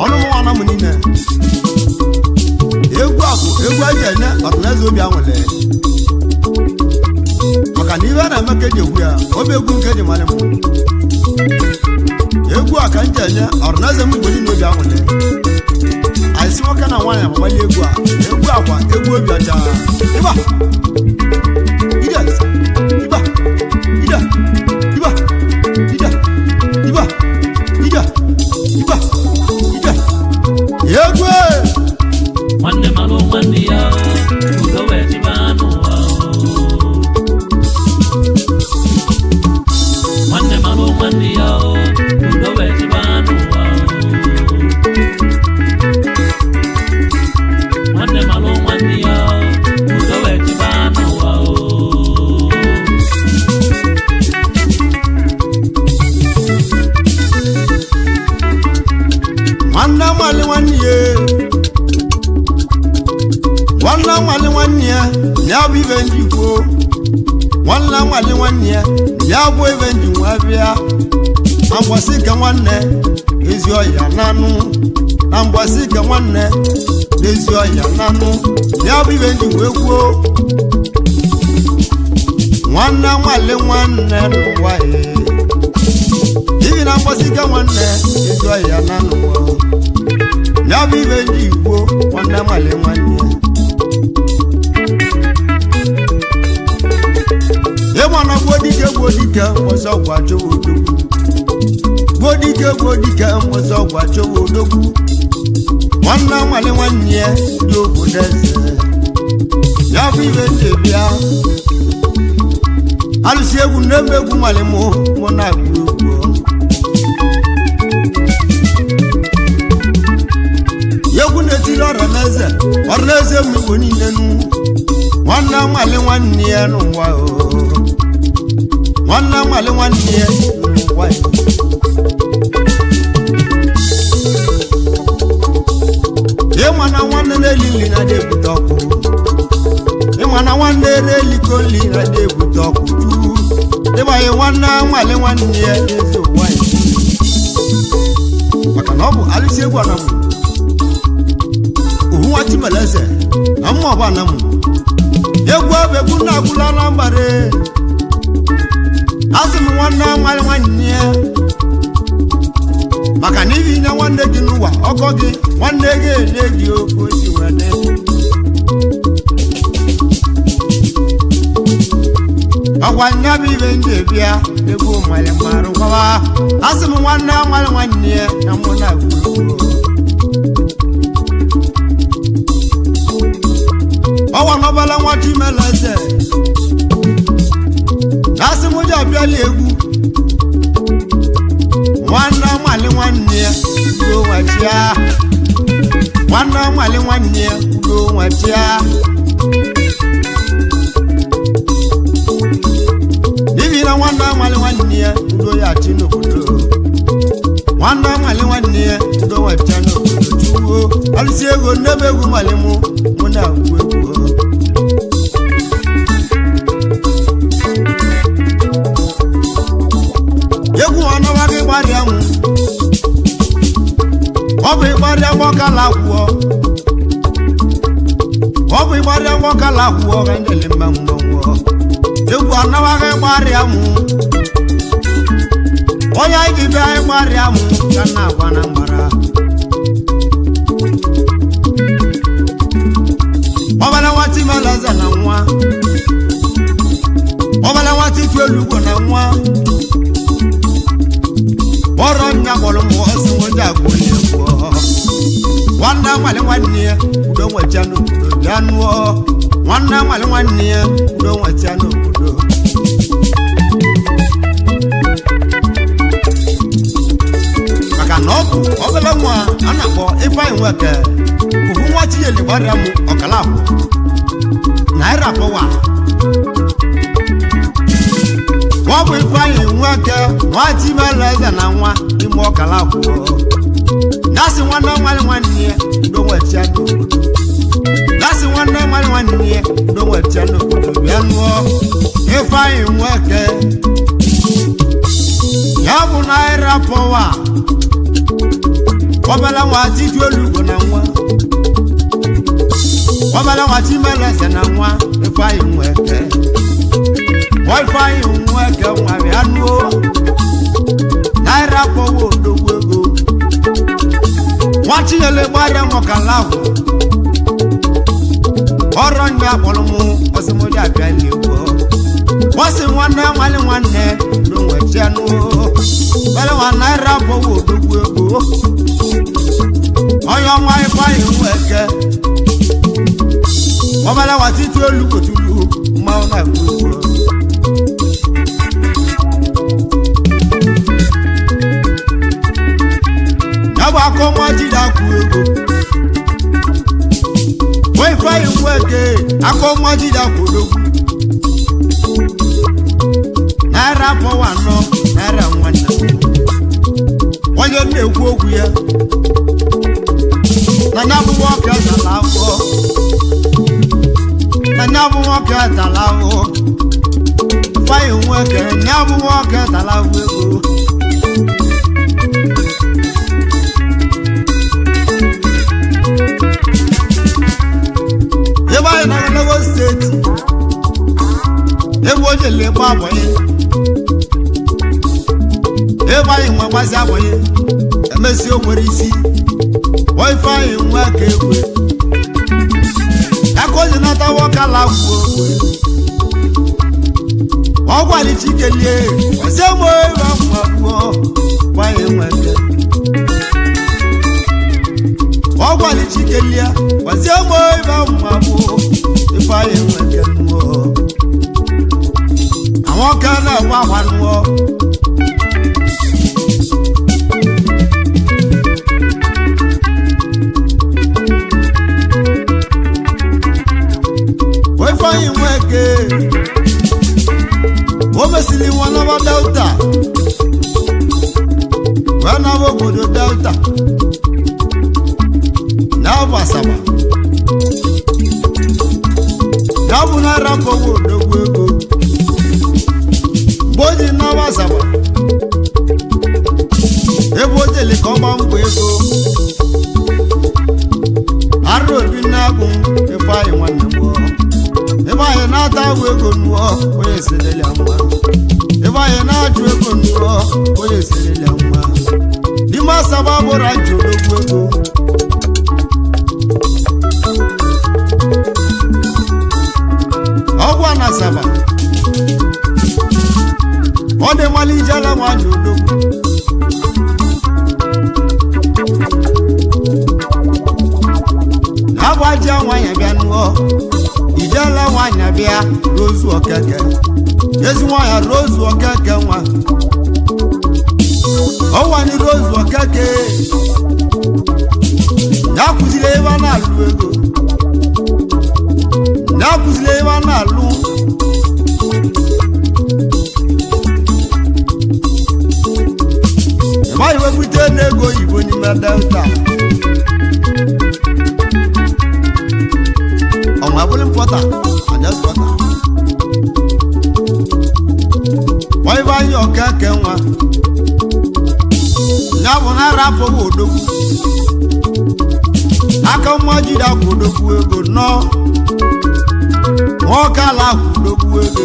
Ọnụ m nwa m niile. Egwu a bụ egwu eji enye ọdịneze obi anwụle. Maka na ibe a na-eme ka eji egwu ya, obi egwu nke eji mara m. Egwu a ka m ji enye ọdịneze m mgbe niile obi anwụle. Anyị si nwoke na nwaanyị agbali egwu a, egwu akwa egwu obi ọcha. Ịba! Ide! Ịba! Ide! Ịba! Ide! Ịba! Ide! Ịba! Ide! Egwu! Nwanne malụ nwanne ya, udo wee chiba n'ụwa. Nwanne malụ nwanne ya, udo wee chiba n'ụwa. Nwanne malụ nwanne ya, udo wee chiba n'ụwa. Nwanne amalị nwanne ya, nwanne amalị nwanne ya, ya bụ ibe ndị kwuo. Nwanne amalị nwanne ya, ya bụ ibe ndị nwa bịa. Na mgbasị ka nwanne ezi ọya nanụ, na mgbasị ka nwanne ezi ọya nanụ, ya bụ ibe ndị wee kwuo. Nwanne amalị nwanne n'ụwa ya, ibi na mgbasị ka nwanne ezi ọya nanụ, ya bụ ibe ndị Igbo. Nwanne amalị nwanne ya, ịma na gbuo dike gbuo dike mgbọsị ọgwụ achọwa odogwu, gbuo dike gbuo dike mgbọsị ọgwụ achọwa odogwu. Nwanne amalị nwanne ya dị obodo eze, ya bụ ibe ndị bịa alụsị egwu nne m egwu malị mụ mụ na-agụ egwu. Egwu na-etiri ọra n'eze, ọra n'eze m Igbo niile nu. Nwanne amalị nwanne ya n'ụwa o, nwanne amalị nwanne ya n'ụwa ya. Ịma na nwanne na-eli nri na-adị ebute ọkụ, ịma na nwanne na-eliko nri na-adị ebute ọkụ chuu. Ịgbanye nwanne amalị nwanne ya n'ezi ụwa ya, maka na ọ bụ alụsị egwu anamụ ohu nwa Chimeleze na mma ọba anamụ. Egwu abụ egwu na-agwụla na mgbare. Asị m nwanne amalị nwanne ya, maka na ibi nye nwanne gị n'ụwa ọkọ gị, nwanne gị ele gị okwu osi wee dị. Ọkwa nya bụ ibe ndị bịa egwu nwere mmarụ gwawa. Asị m nwanne amalị nwanne ya na mụ na-agwụ egwu. Ọwa n'ọbala nwa Chimeleze na asị m ji abịala egwu. Nwanne amalị nwanne ya udo nwachia, nwanne amalị nwanne ya udo nwachia. N'ihi na nwanne amalị nwanne ya udo ya achị n'obodo, nwanne amalị nwanne ya udo nwachia n'obodo chukwuo. Alụsị ego nnebe egwu malị mụ mụ na-agwụ egwu. Egwu ọnụwa gị gbarịa mụ, ọ bụ ịgbarịa mgbọkala kwuo, ọ bụ ịgbarịa mgbọkala kwuo ka ndele mma mmanwụ. Egwu ọnụwa gị gbarịa mụ, onye anyị ji bịa ịgbarịa mụ ka nna agwa na mgbara. Ọbara nwa Chimeleze na nwa, ọbara nwa Chitulugo na nwa, ọrọ nya kpọrọ m ọsị nwoke agwụ onye gwụọ. Nwanne amalị nwanne ya udo nwecha n'obodo bịa nụọ. Nwanne amalị nwanne ya udo nwecha n'obodo. Maka na ọ bụ obere nwa a na-akpọ Ifeanyị Nweke bụbu nwa Chinyere gbarịa m ọkala akwụ naira pọwa. Ọ bụ Ifeanyị Nweke nwa Chimeleze na nwa ime ọkala akwụkwọ. Nasị nwanne nwanne nwanne ya udo nwechia n'obodo, nasị nwanne nwanne nwanne ya udo nwechia n'obodo bịa nụọ. Ifeanyị Nweke ya bụ naira pọwa. Ọbala nwa tiju olugo na nwa. Ọbala nwa chimeleze na nwa Ifeanyi Nweke. Ifeanyi Nweke nwa bịa nuo. Naira pọwa odogwu ego. Nwa Chinyere gbara mọkala ahụ. Ọrọ ndị akpọrọ mụ ọsịmọdụ abịa n'egwu. Wọ́n sì nwanne nwanne nwanne n'onwe chianụ. Ọbala nwa naira pọwa odogwu ego. Onye ọnwa Ifeanyi Nweke. Ọbala nwa titi olukotulu mmanwụ na-ekwu egwu. Ya bụ aka ọnwa jide akwụ ego. Nwa Ifeanyi Nweke aka ọnwa jide akwụ odogwu. Naira pọwa anọ naira nwanne m. Onye na-ekwu okwu ya na ya bụ nwoke tara afọ. Na ya bụ nwoke tara ahụ. Ifeanyi Nweke ya bụ nwoke tara ahụ ego. Ebe anyị na Lagos steeti, ebe o jele gba abọyị, ebe anyị nwe gbazi abọyị, emesi o nwere isi. Ifeanyi Nweke egwe aka o ji nata nwoke ala kwuo okwe. Ọ gwara Chikelie ọsị mo ịba nwa kwuo Ifeanyi Nweke. Ọ gwara Chikelie ọsị mo ịba nwa kwuo Ifeanyi Nweke nwụọ. Àwọn kan náà wà wà nù ọ. Ifeanyi Nweke o mesili nwa naba Delta wee naba obodo Delta na-abụ Asaba. Ya bụ naira pọwa odogwu ego. Mgbe o ji naba Asaba, ebe o jele ka ọ gbaa mbọ ego. Arụ obi na-agụ Ifeanyi nwanne m. Ifeanyi na-ata agwụ ego nụọ onye sirila nwa. Ifeanyi na-achụ ego nụọ onye sirila nwa. N'ime Asaba bụrụ ajụ odogwu ego. Ọgwụ a na Asaba ọ dị mmalị ijela nwanyị odogwu. Agbaji nwanyị bịa nụọ ijela nwanyị bịa rozu okeke. Ezi nwanyị rozu okeke nwa. Ọwani rozu okeke. Ya kụziri ebe a na-alụ ego. Ya kụziri ebe a na-alụ. Ịmaghị wepụta n'ego oyibo n'ime Delta. Ọnwa bụrụ mpọta and exporter. Ifeanyi Okeke nwa. Ya bụ naira apụghị odogwu. Aka mma jide akwụ odogwu ego nọ. Nwoke ala akwụ odogwu ego.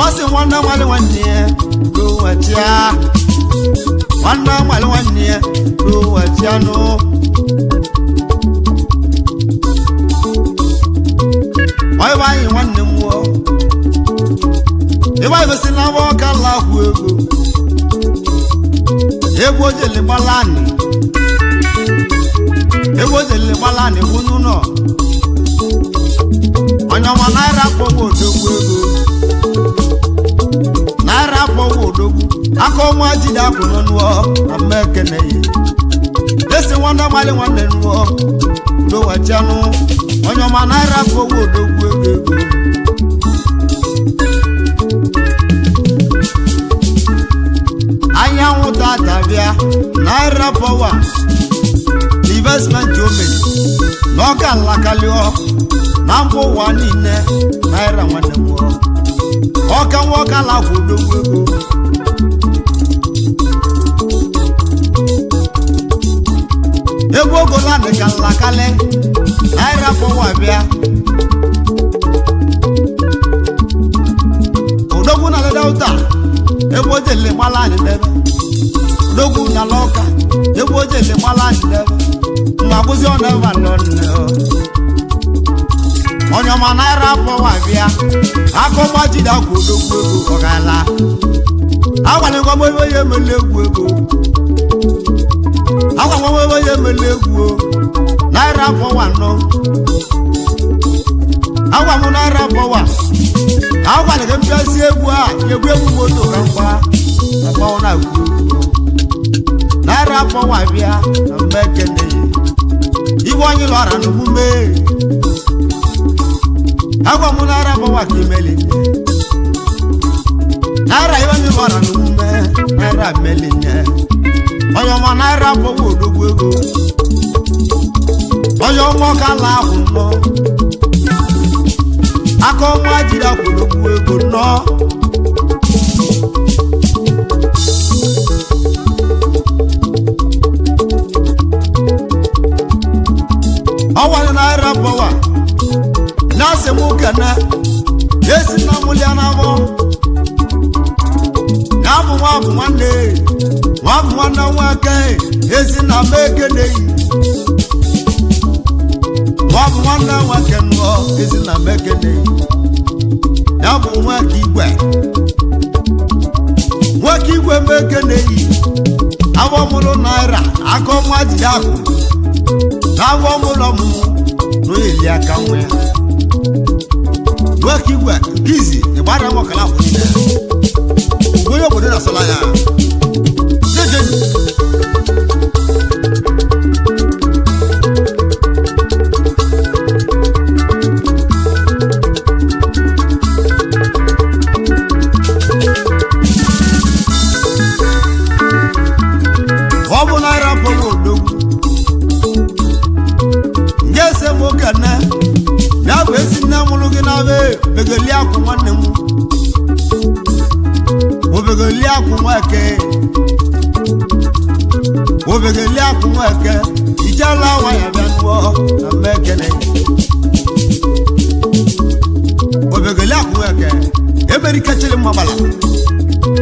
Ọ sị nwanne nwanne nwanne ya n'ụwachia. Nwanne nwanne nwanne ya n'ụwachia nụ. Ifeanyi nwanne m nwụọ. Ifeanyi gosi na nwoke ala akwụ ego. Egwu ojele gbalani. Egwu ojele gbalani bụ n'ụlọ. Onye ọma naira kpọgbu odogwu ego. Naira kpọgbu odogwu. Aka ọnwa jide akwụ n'ọnụọ na mmekene ya. Esi nwanne mali nwanne nụọ. Udowachianụ. Onye ọma naira kpọgbu odogwu ego ego. Anyanwụ tata bịa naira pọwa investment o mere na ọ ga alakalịọ na mba ụwa niile naira nwanne m. Ọka nwoke ala kwụ odogwu ego. Egwu ogola dị ka nlakalị naira pọwa bịa. Odogwu na Delta egwu ojele gbala anyị debe. Odogwu na Lọka egwu ojele gbala anyị debe. Mma kwụsị ọ na-eba nọ nne o. Onye ọma naira pọwa bịa. Aka ọgba jide akwa odogwu ego ọgala. Agwalịgwa m ebe ya emele egwu ego. Agwagwa m ebe ya emele egwu o. Naira pọwa nọ. Agwa m naira pọwa. Agwalịghị m bịazie egwu a egwu egwu moto ka mgba. Mgbanwụ na-agwụ egwu. Naira pọwa bịa na mgbe ekene ya. Igwe onye lọra n'omume. Agwa m naira pọwa ka imeli. Naira ihe onye lọra n'omume naira meli nye. Onye ọma naira pọwa odogwu ego. Onye ọma ọka ala ahụ nnọọ. Aka ọnwa jiri akwụdogwu ego nnọọ. Ọwara naira pọwa na-asị m kene esi na mụlịa na abọ na abụ nwa bụ nwanne nwa bụ nwanne nwa eke esi na m ekene yi nwa bụ nwanne nwa eke nụọ esi na m ekene yi ya bụ nwa eke igwe nwa eke igwe m ekene yi abọ mụrụ naira aka ọnwa jide akụ na abọ mụrụ ọmụmụ n'oyeli aka nwa ya nwoke igwe nke izi ịgbara m ọkala akwụ niile onye obodo na-asọla ya jeje. Ọ bụ naira pọrọ odogwu nke ese m okene ya bụ ezi nne mụrụ gị na be begoli akwụ nwanne m obegoli akwụ nweke obegoli akwụ nweke ijela nwanya bịa nụọ na mbe ekene obegoli akwụ nweke emerikechiri mmagbala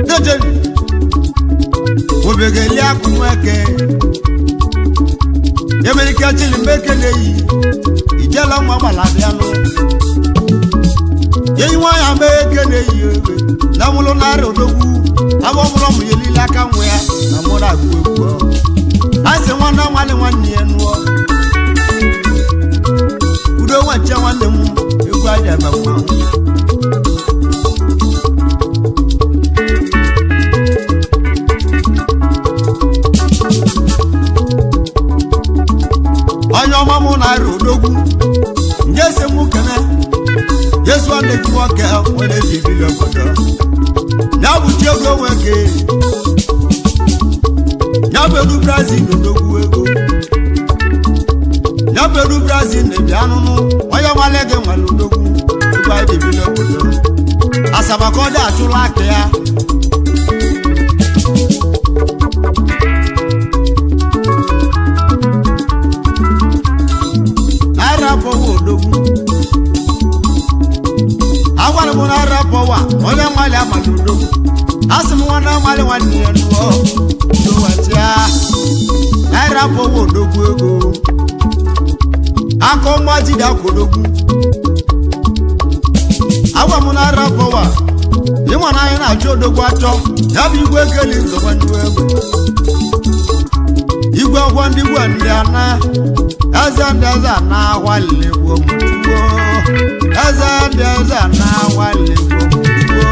dejeni obegeli akwụ nweke emerikechiri mbe ekene yi ijela nwa gbala bịanụ enyi nwaanyị ama eke na-eyi egbe na mụrụ narị odogwu abụ mụrụ ọmụ ya elile aka nwa ya na mụrụ agụ egwu a sị nwanne nwanne nwanne ya nụọ udo nwache nwanne m egwu aja ebe mmanwụ. Onye ọma mụ narị odogwu nke ese mụ kene yesu adịghị nwoke nwere bibili obodo ya bụ chi ego nwoke ya bụ elu Brazil odogwu ego ya bụ elu Brazil na-ebi anụnụ onye nwale gị nwere odogwu ebe anyị bibili obodo Asaba ka ọ dị achụla aka ya. Naira pọwa odogwu agwara m naira pọwa onye nwale amalị odogwu asị m nwanne amalị nwanne ya nụọ dowachia naira pọwa odogwu ego aka ọma jide akwa odogwu agwa m naira pọwa ịma na anyị na-achọ odogwu achọ ya bụ igwe ekeli nzọkwa ndị egwu igwe ọgwọ ndị igwe ndị ana eze ndị eze na-awalili gwo m tuwo eze ndị eze na-awalili gwo m tuwo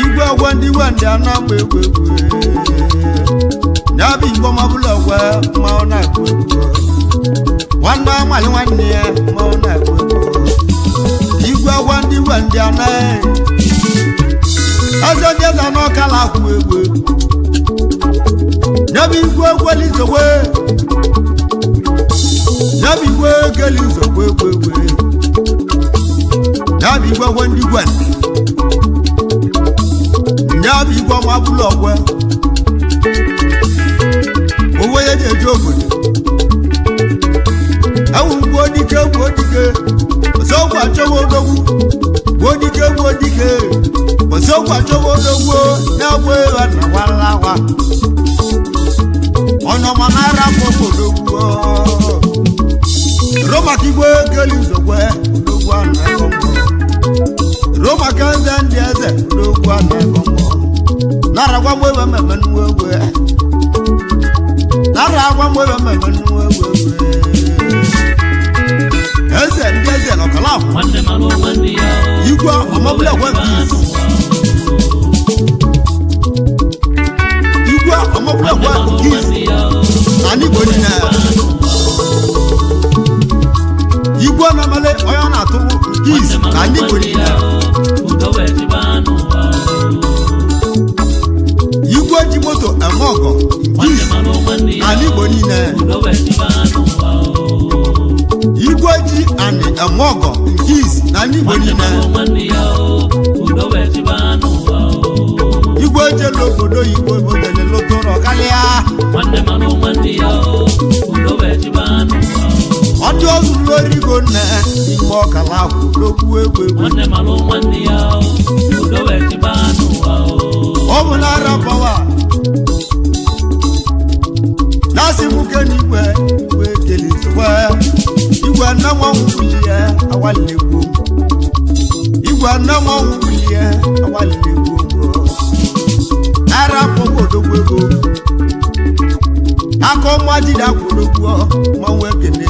igwe ọgwọ ndị igwe ndị ana ma egwu egwu ya bụ igbo mabụla ogwe ma ọ na-ekwu egwu nwanne amalị nwanne ya ma ọ na-ekwu egwu igwe ọgwọ ndị igwe ndị ana eze ndị eze n'ọkala akwụ egwu egwu ya bụ igwe egwelizogwe ya bụ igwe ekelizogwe egwu egwu ya bụ igwe gwe ndị gwe ya bụ igwe ọma bụlụ ọgwe owe ya ji eje obodo. Ewu gbuo dike gbuo dike ọsọgwụ achọwa odogwu gbuo dike gbuo dike ọsọgwụ achọwa odogwu na-agba ịwa na walawa ọnọma nara pọpọ odogwu Roma ka igwe keli nzọgwe odogwu a na-ego mbọ Roma ka nze ndị eze odogwu a na-ego mbọ nara gwa mgbe ebe mmemme nnuwe egwe nara agwa mgbe ebe mmemme nnuwe egwe eze ndị eze nọkọla ahụ Nwanne malụ nwanne ya o. Igwe ọmọbụla gwa Udo wee nke chiba n'ụwa o. igwe ọmọbụla Nwanne gwa malụ nke nwanne ya o. na ndị Igbo niile igwe na-amale onye ọ na-atụ nke Nwanne izi malụ na ndị Igbo nwanne niile ya o. Udo wee chiba n'ụwa o. igwe ji moto eme ọgọ nke Nwanne izi malụ nwanne ya na ndị Igbo o. niile Udo wee chiba n'ụwa o. igwe ji anị eme ọgọ nke izi na ndị Igbo Nwanne niile malụ nwanne ya o. Udo wee chiba n'ụwa o. igwe jelu obodo igbo obodele lụtụrụ karịa Nwanne malụ nwanne ya o. Udo wee chiba n'ụwa o. ọdị ọzụrụ origo nne ime ọkala ahụ n'okwu egwu egwu Nwanne malụ nwanne ya o. Udo wee chiba n'ụwa o. ọ bụ na arabawa na-asị m ke n'igwe igwe kele zogbe igwe nne nwanwụ bulie awalile egwu igwe nne nwanwụ bulie awalile egwu ara pọgbu odogwu ego aka ọma jide akwụdogwu mmanwụ ekene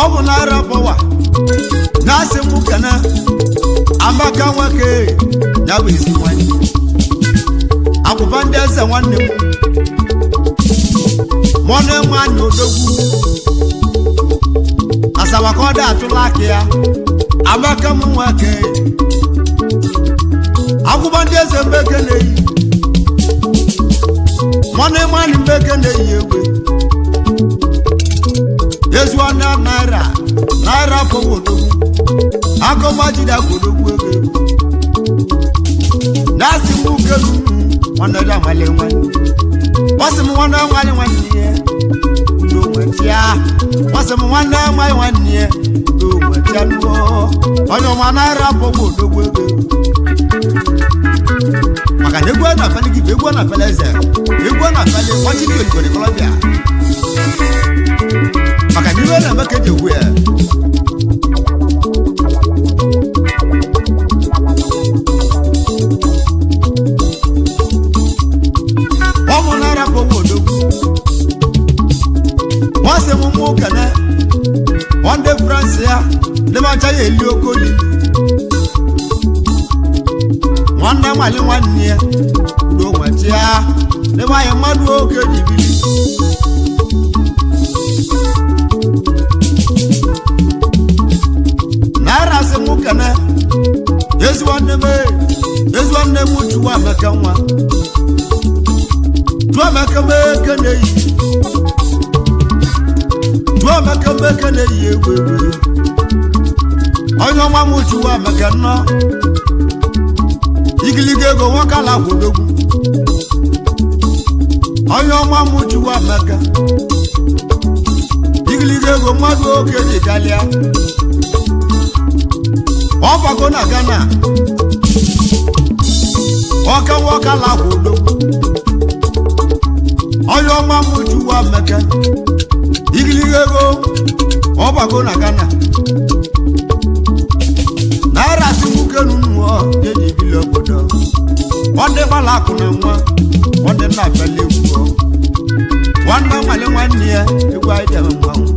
ọ bụ na arabawa na-asị m kene amaka nwoke ya bụ ezi nwanne akwụba ndị eze nwanne m mọnụ nwanne odogwu asaba ka ọ dị atụla aka ya amaka m nwoke akwụba ndị eze mbeke na-eyi mọnụ nwanne mbeke na-eyi egwe ezuona naira naira fọwọ́ odogwu akọmajide akwụdogwu ego ego na-asị m ukelu nwanne dị amali nwanne ọsị m nwanne nwanne nwanne ya udo nwetia ọsị m nwanne nwanne nwanne ya udo nwetia nuo onye ọma naira fọwọ́ odogwu ego ego maka na egwu a na-afali gị bụ egwu a na-afali eze egwu a na-afali nwachiri oligori kọlọbịa maka na iwe na-eme ka eji egwu ya ọ bụ na arapụ nwa odogwu nwa sị m mụ kene nwanne France ya ndị macha ya eli oke olili nwanne nwali nwanne ya udo nwechia ndị nwanyị mmadụ oke ji bili naira sị mụ kene ezi nwanne m ezi nwanne m chukwu amaka nwa chukwu amaka m eke na-eyi chukwu amaka m eke na-eyi egwu egwu onye ọnwa m chukwu amaka nnọọ igiliga ego nwoke ala kwodogwu onye ọnwa m chukwu amaka igiliga ego mmadụ oke ji kalịa ọgbago na Ghana ọka nwoke ala kwudo onye ọma m chukwu amaka igiliga ego ọgbago na Ghana naira si nwoke nnuo eji bili obodo nwanne gbala akụ na nwa nwanne nna abịala egwu nwanne nwale nwanne ya egwu anyị debe mmanwụ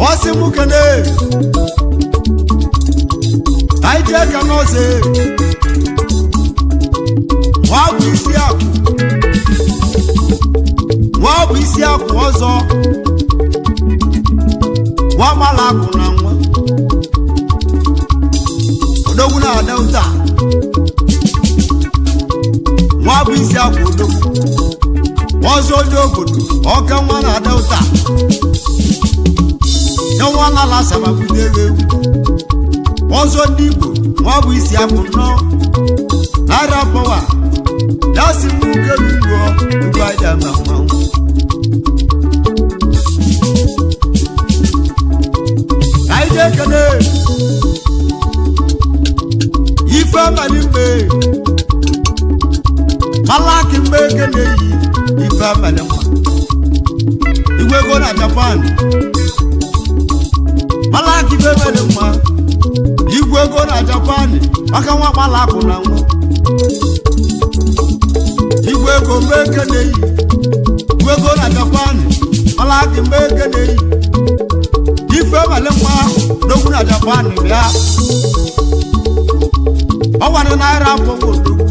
ọsị mụ kene anyị jee ka n'ọsị nwa bụ isi akwụ nwa bụ isi akwụ ọzọ nwa gbala akwụ na nwa odogwu na delta nwa bụ isi akwụ odogwu Ọzọ ndị obodo ọka nwa na Delta ya nwa lala Asaba bute ego egwu. Ọzọ ndị Igbo nwa bụ isi akwụ nnọọ naira pọwa ya si m ukelu ugbo ugbo aja ma mmanwụ. Anyị ga-ekene ife abalị mgbe malaki mgbe ekene yi ife abalị nwa igwe ego na Japan malaki ife abalị nwa igwe ego na Japan maka nwa gbalakụ na nwa igwe ego mgbe ekene yi igwe ego na Japan malaki mgbe ekene yi ife abalị nwa n'okwu na Japan bịa ọwanụ naira akwụkwọ odogwu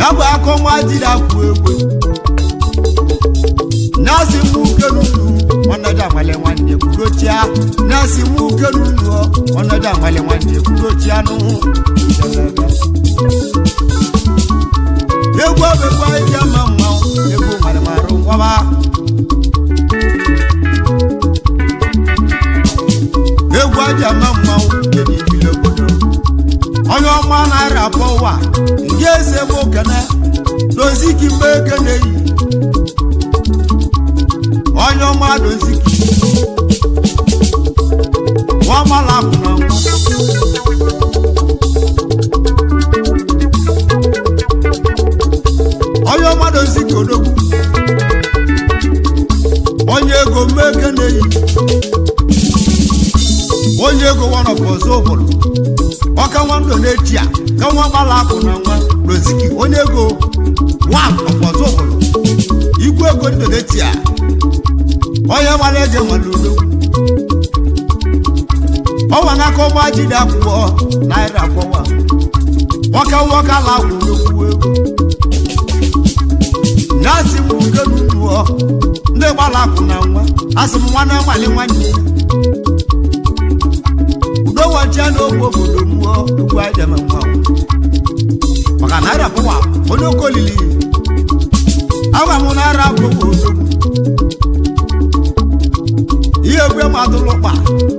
ya bụ akọ nwa jiri akwụ egwe na-asị m uke n'unu ọnọdụ amale nwanne kwudochia na-asị m uke n'unu ọnọdụ amale nwanne kwudochia nụ egwu abekwa eji ama mmanwụ egwu marịmarụ ngwaba egwu aja ama mmanwụ eji ibili obodo onye ọma naira pọwa nke eze bụ okene doziki mgbe ekene yi onye ọma doziki nwa malapụ na nwa onye ọma doziki odogwu onye ego mgbe ekene yi onye ego wanọpụ ọzọ obodo ọka nwa ndụ na-echi a ka nwa gbala akụ na nwa roziki onye ego nwa ọzọ obodo igwe ego ndụ na-echi a onye gbara ego nwere udo ọnwa n'aka ọgba jide akwụkwọ naira akwụkwọ nwoke nwoke ala akwụ nnukwu ego na-asị m uke n'ụlọ ndị gbara akụ na nwa asị m nwanne nwale nwanne udo wachia n'ogbe obodo mmụọ ugwu aja ma mmanwụ maka naira pụwa onye oke olili agwa m naira pụwa odogwu ihe egwe m atụlụkpa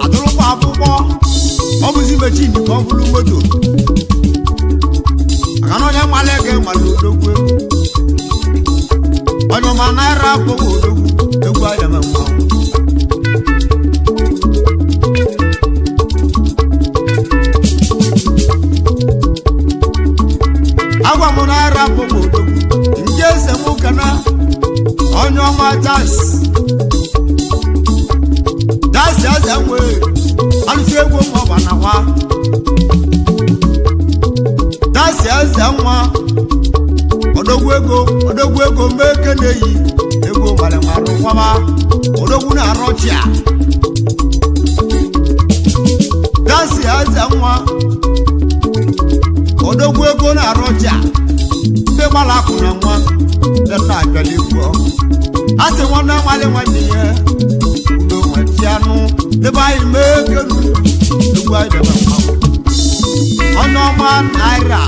atụlụkpa akwụkwọ ọ bụzi mechin ka ọ bụrụ moto maka na onye mmalị ego mmalị odogwu egwu onye ọma naira pụwa odogwu egwu aja ma mmanwụ. Agwa m naira pụwa odogwu nke eze m kana onye ọma jas jas eze nwe alụsị egwu nwa gbanakwa jas eze nwa odogwu ego odogwu ego mgbe eke na-eyi egwu gbalịmarụ nwaba odogwu na-arụ chia jas eze nwa odogwu ego na-arụ ọcha ndị gbara akụ na nwa ndị nna abịala egwu a sị nwanne nwale nwanne ya udo nwachianụ debe anyị mee kenu egwu anyị bịara mmanwụ onye ọma naira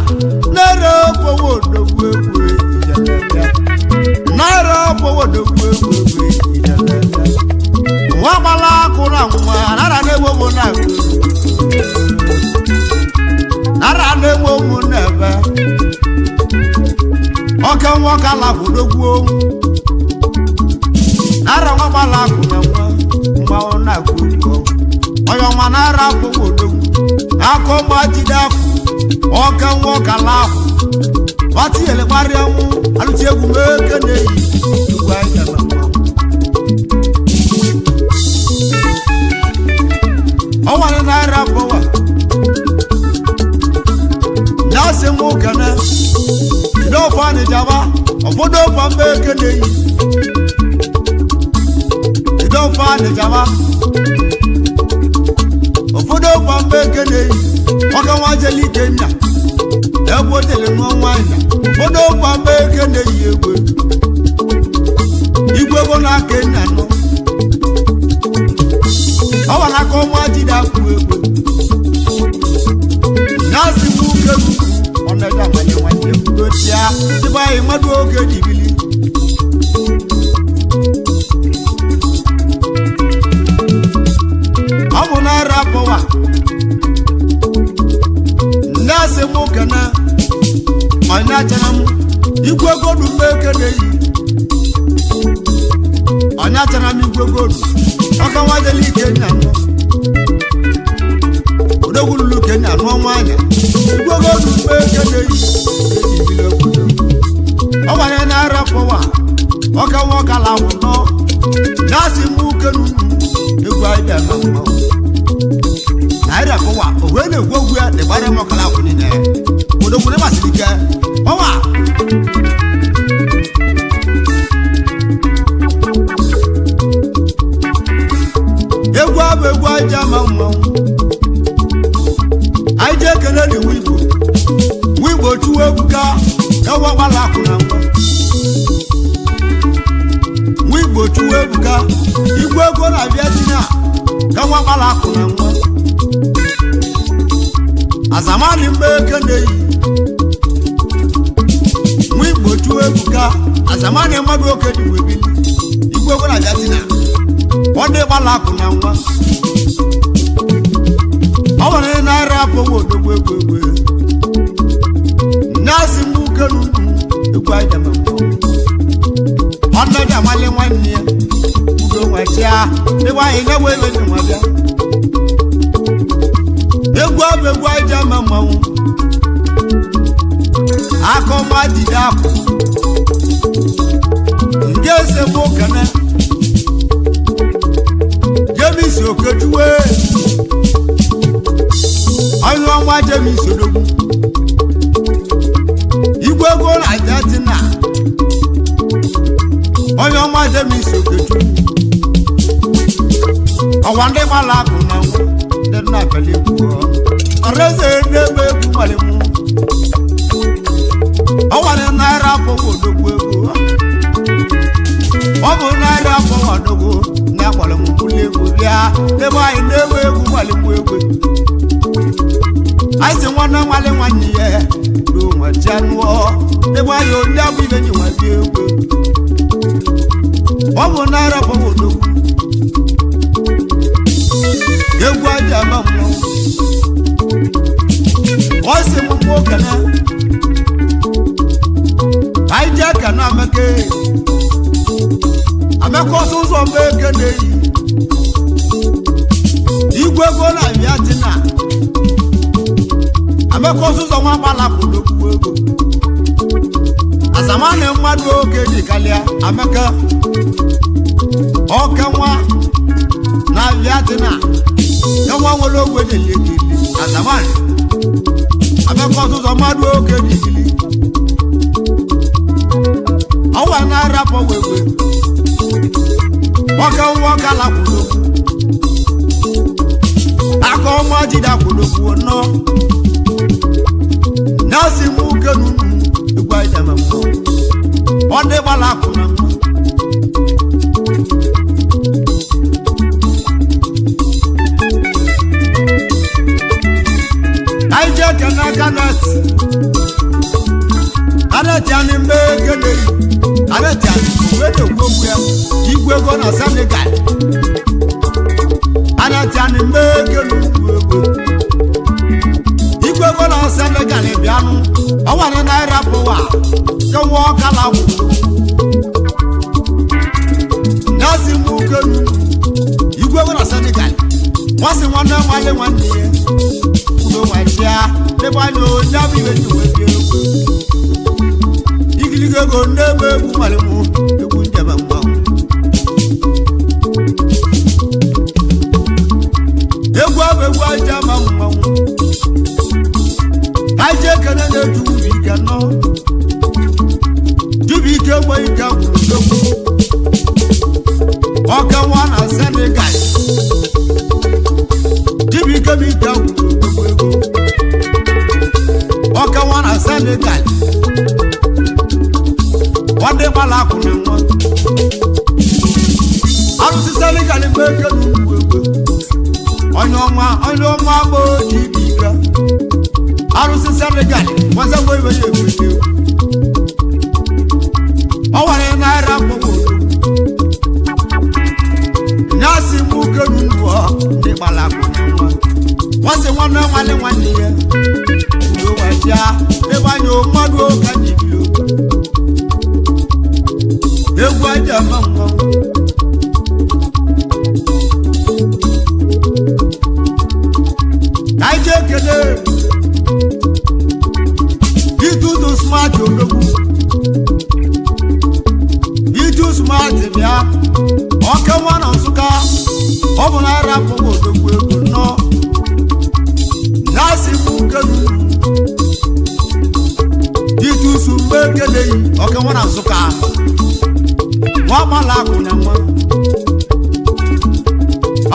naira okpowo odogwu egwu ijelebe naira okpowo odogwu egwu egwu ijelebe nwa gbara akụ na nwa nara na-egbo m na nara na-enwe ụmụ n'ebe ọka nwa ọka labụdogwuo nara nwa gbala akụ na nwa mmanwụ na-akwụ ụgwọ onye ọma nara akwụkwọ odogwu aka ọma jide akwụ ọka nwa ọka lakwụ nwatinyere gbarịa nwụ alụti egwu meke na-eyi egwu anya na mmanwụ ọnwa naira pọwa na-asị m kene jide ọfọ anịjaba ọfọdụ ọfọ mba ekene yi jide ọfọ anịjaba ụfọdụ ọfọ mba ekene yi ọka nwa jeli ike nya egwu otele nwa nwanyị ụfọdụ ọfọ mba ekene yi egwe igwe ego na-aka enya nọ ọwa n'aka ọnwa jide akwụ egwe na-asị m uke m ọnọdụ amanye nwanne m dochia dịba anyị mmadụ oge jibili Na-asị m kene onye achara m igwe godu mgbe ekene yi onye achara m igwe godu ọka nwadeli ike nya nọ odogwu lulu kenya nụọ nwaanyị igwe godu mgbe ekene yi eji bili obodo ọ gbanye na-ara pọwa ọka nwa ọka lawụ nọ na-asị m kenu egwu anyị bịa na mmanwụ naira pọwa òwe na-egwu ogwu ya dị gbara m ọkala akwụ niile odogwu masịrị ike pọwa. Egwu abụ egwu aja ma mmanwụ anyị ji ekele na iwu igbo nwa igbo chuwa egwu ka ewa gbala akwụ na nwa nwa igbo chuwa egwu ka igwe ego na-abịa tina ka nwa gbala akwụ na nwa azamani mgbe ekene yi nwa igbo chuwa egwu ka azamani mmadụ oke dị webili igwe ego na-abịa tina ọ dị gbala akwụ na nwa ọ nwere naira abụọ odogwu egwu egwu na-asị m ukenu egwu aja ma ọnọdụ amali nwanne ya ugo nwachia ebe anyị na-egwe ebe dị nwa bịa egwu abụ egwu aja ma mmanwụ aka ọma jide akụ nke ese bụ kene James Okechuwe onye ọnwa James Odogwu igwe ego na Argentina onye ọnwa James Okechukwu ọwa ndị gbara akụ na nwa ndị nna abịala egwu ọreze n'ebe egwu nwere mụ ọnwere naira afọwụ odogwu ego ọ bụ naira afọwụ odogwu na-akwara m mkpụrụ egwu bịa ebe anyị na-ewe egwu nwere mụ egwu anyị si nwanne nwanne nwanne ya ruo nwachi anụọ ebe anyị onye abụ ibe ji nwa bịa egwu ọ bụ naira afọwụ odogwu egwu aja ama mmụọ ọ sị m mgbe okene anyị jee kene amaka amaka ọsọ ụzọ mgbe eke na-eyi igwe ego na abịa tina amaka ọsọ ụzọ nwa gbalapụ n'okwu ego azamanị mmadụ oge ji kalịa amaka ọka nwa na abịa tina enwa nwere ogwe dị ekele azamanị amaka ọsọ ụzọ mmadụ oge ji kili ọwa na-arapọ wewe nwoke nwoke alakwudo aka ọma jide akwụdokwu nọ na-asị m nwoke n'unu egwu aja ma mmụọ ọ dị gbala akwụ na mma anyị jee kene kanati kanati anyị mgbe ekele kanati anyị uwe na-ekwu okwu ya igwe ego na Senegal kanati anyị mgbe ekele ugwu ego igwe ego na Senegal bịanụ ọnwere naira pụwa kewa ọkala gwụrụ na-asị m ukelu igwe ego na Senegal nwasị nwanne nwanne nwanne ya udo nwachia ebe anyị onye abụ ibe ji wee bie egwu igiliga ego na-eme egwu nwere mụ egwu njem mmanwụ egwu abụ egwu aja ma mmanwụ aja ekene na-eju ubi ike nọ jubi ike gbe ike gwụrụ odogwu ọka nwa na Senegal jubi ike bụ ike gwụrụ odogwu ego ọka nwa na Senegal ọ dị gbala akwụna nwa arụsị Senegal mgbe eke n'ugwu egbe onye ọma onye ọma bụ oji ibe ike arụsị Senegal nwazagbo ibe ya egwu egwu ọ nwere naira mkpụrụ nyasị m ukelu ndụ ndị gbala akwụna nwa nwasị nwanne nwanne nwanne ya udo ọchịa ebe anyị mmadụ ka ji bilo egwu aja ama mmanwụ ka anyị jee kele itutu smart odogwu itu smart bịa ọka nwa na Nsụka ọ bụ na arapụ odogwu egwu nnọọ na-asị m kelu itusu mgbe ekeleghị ọka nwa na Nsụka nwa mala akụ na nwa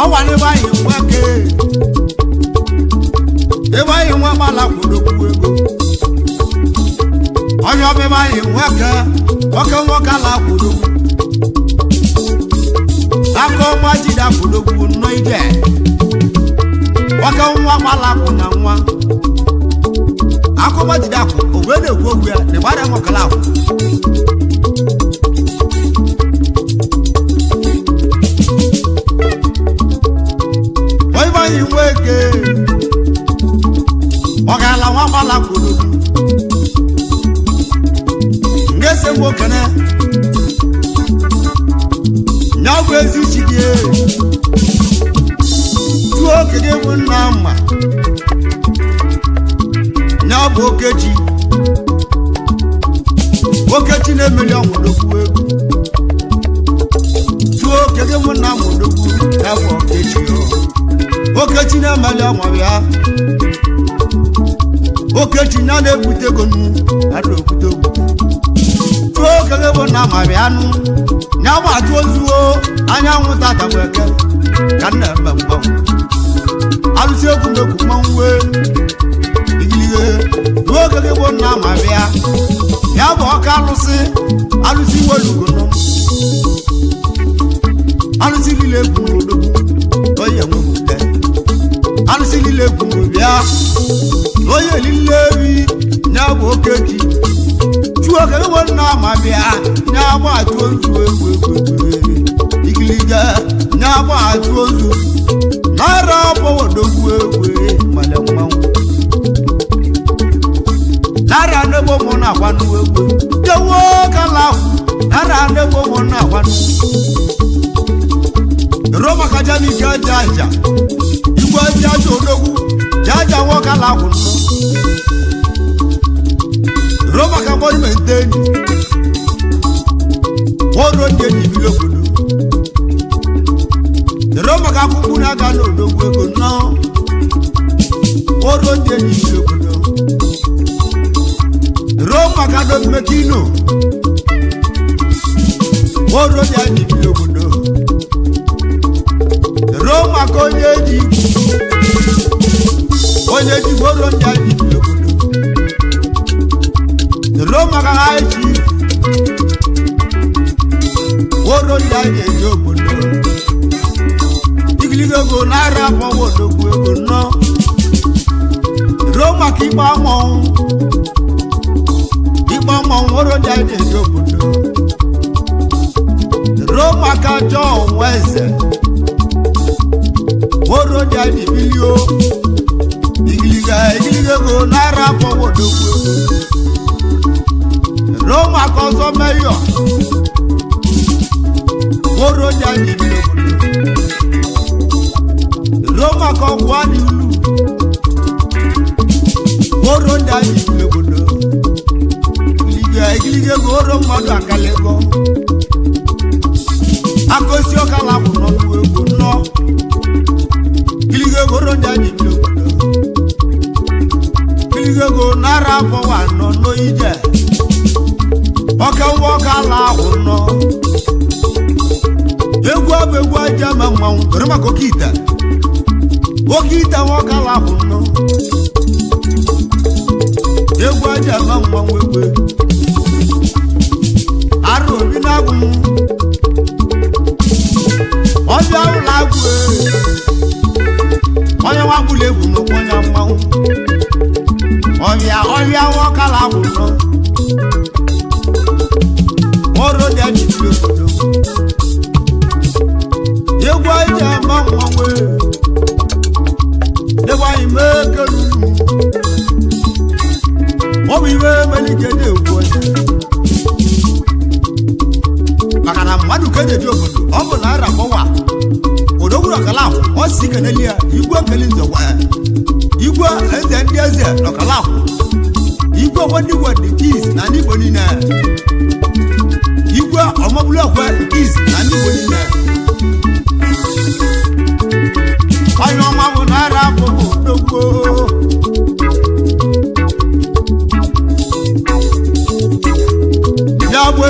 ọwa n'ebe anyị nwa ke ebe anyị nwa mala kwuru ego onye ọbịba anyị nwoke nwoke nwoke ala kwuru aka ọma jide akwụdogwu nnọọ ije nwoke nwa mala akwụ na nwa akụma jide akwụ ogwe na-ekwu okwu ya na ịgbara nwokele akwụ onye anyị nweke ọ ga-ala nwa mala kwuru ngese nwokene nya bụ ezi chi gị tụọ okenye bụ nna mma nya bụ okechi okechi na-emeli ọnwụdokwu egwu tụọ okenye bụ nna nwụdokwu ya bụ okechi okechi na-emeli ọnwa bịa okechi na na-ebute ego nnu na na-ebute ogwu tụọ okenye bụ nna ma bịa nụ nya ma tụọ zuo anyanwụ tata bụ eke ka nna eme mgbanwe alụsị egwu mekwu mmanwụ wee igilige tụọ okenye bụ nna ma bịa ya bụ ọka alụsị alụsị welugo nọ alụsị niile egwu n'odogwu onye nwebute alụsị niile egwu bịa onye lile ewi ya bụ okechi chụọ ka ewe nna ma bịa ya gba atụ ozu egwu egwu egwu igilige ya gba atụ ozu nara ọbọwodogwu egwu male mmanwụ nara n'egbo mụ na-agwanụ egwu jewo kala nara n'egbo mụ na-agwanụ roma kaja n'ike aja aja igwe aja aja odogwu jaja nwoke ala akwụ nnụ roma ka gọọmenti enyi nwoke ndị enyi biri obodo roma ka akwụkwọ na-aga n'odogwu ego nnọọ nwoke ndị enyi biri obodo roma ka domekino nwoke ndị enyi biri obodo roma ka onye ji onye ji gboro ndị anyị bi obodo roma ka ha ji gboro ndị anyị eji obodo igiligo ego nara akpọwa odogwu ego nnọọ roma ka ikpe mmanwụ ikpe mmanwụ gboro ndị anyị eji obodo roma ka John Nweze gboro ndị anyị bilio igiliga igiliga ego naira akpọwodogwu ego roma ka ọzọ meyọ gboro ndị anyị bi n'obodo roma ka ọgwụ adị ulu gboro ndị anyị bi n'obodo igiliga igiliga ego oro mmadụ akala ego akosi ọkala kwụ n'ọnụ egwu nnọọ igiliga ego oro ndị anyị bi n'obodo ego nara afọwa nọ n'oyije ọka nwa ọka ala ahụ nọ egwu abụ egwu aja ma mmanwụ were maka oke ite oke ite nwa ọka ala ahụ nọ egwu aja ma mmanwụ egwu arụ obi na-agwụ m ọbịa ụlọ agwụ onye nwagbula egwu n'ụkwụ onye mmanwụ ọbịa ọbịa nwọkala gwụrụ ọrụ dị anyị bi obodo egwu anyị ji ama mmanwụ debe anyị mee kelulu Ọ bụ ibe melike na-ekwu onye maka na mmadụ ka eji eji obodo. Ọ bụ naira gbọwa odogwuru ọkala ahụ ọ si keneli ya igwe keli nzọgwa ya igwe eze ndị eze n'ọkala ahụ, igwe ogbenigwe dị kis na ndị Igbo niile, igwe ọmọbulu ekwe kis na ndị Igbo niile. Onye ọma bụ naira bụ odogwu. Ya bụ